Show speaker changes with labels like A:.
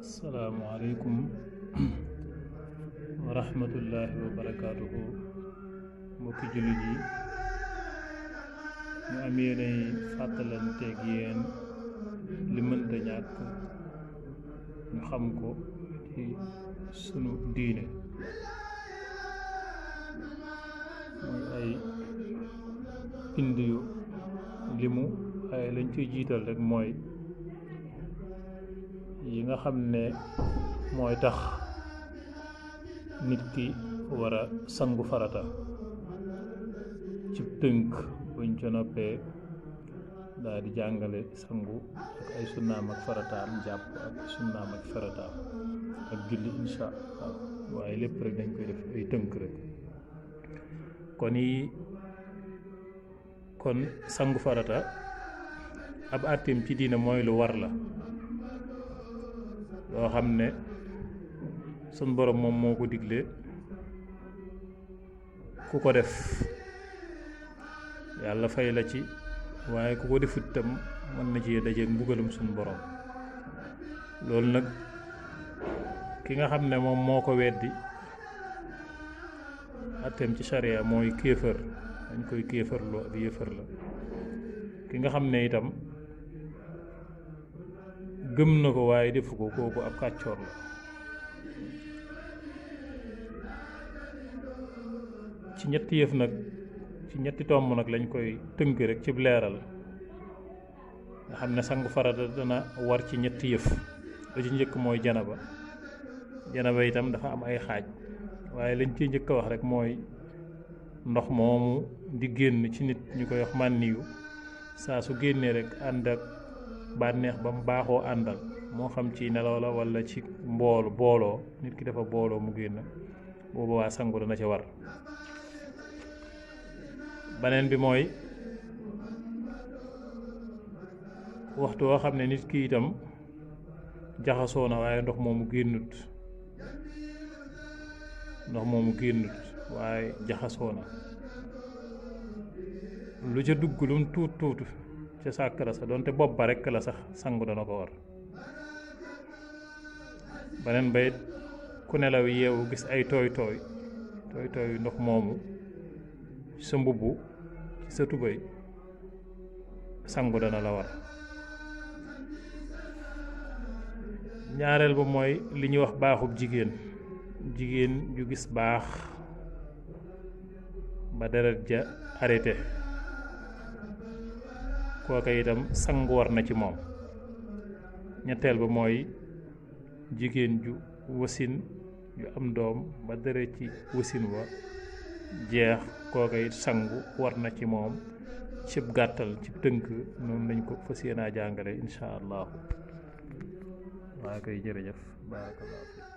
A: Assalamualaikum warahmatullahi wabarakatuh. Mbokki jullit yi ñu am yéenay fàttalanteeg yéen li mënta ñàkk ñu xam ko ci sunu diine muy ay bind yu limu ay lañ ciy jiital rek mooy yi nga xam ne mooy tax nit ki war a sangu farata ci tënk buñ ca noppee daal di jàngale sangu ak ay sunnaam ak farataam jàpp ak sunnaam ak farataam ak julli insha Allah waaye lépp rek dañ koy def ay tënk rek kon sangu farata ab àtteem ci diina mooy lu war la loo xam ne sun borom moom moo ko digle ku ko def yàlla fay la ci waaye ku ko defut tam mën na ci dajeeg mbugalum sun borom loolu nag ki nga xam ne moom moo ko weddi àtteem ci sharia mooy kéefër dañ koy kéefërloo ab yéefër la ki nga xam ne itam gëm na ko waaye defu ko kooku ab kàccoor la ci ñetti yëf nag ci ñetti tomb nag lañ koy tënk rek ci leeral nga xam ne sangu farata dana war ci ñetti yëf la ci njëkk mooy janaba itam dafa am ay xaaj waaye lañ ciy njëkk a wax rek mooy ndox moomu di génn ci nit ñu koy wax mànniyu saa su génnee rek ànd ak bànneex ba mu baaxoo àndal moo xam ci nelaw la wala ci booloo nit ki dafa booloo mu génn boobu waa sangu dana ca war beneen bi mooy waxtu woo xam ne nit ki itam jaxasoo na waaye ndox moomu génnut waaye jaxasoo na lu ca dugg lum tuut ca sàkkara sa doonte bopp ba rekk la sax sangu dana ko war beneen bayit ku nelaw yeewu gis ay tooy ndox moomu ci sa mbubb ci sa tubéy sangu dana la war ñaareel ba mooy li ñuy wax baaxub jigéen ju gis baax ba deret ja arrêté kooka itam sangu war na ci moom ñetteel ba mooy jigéen ju wasin ju am doom ba deret ci wasin wa jeex kooka it sangu war na ci moom cib gàttal cib tënk noonu lañ ko fas yéenaa jàngale insha allahu waa koy jërëjëf barakallahu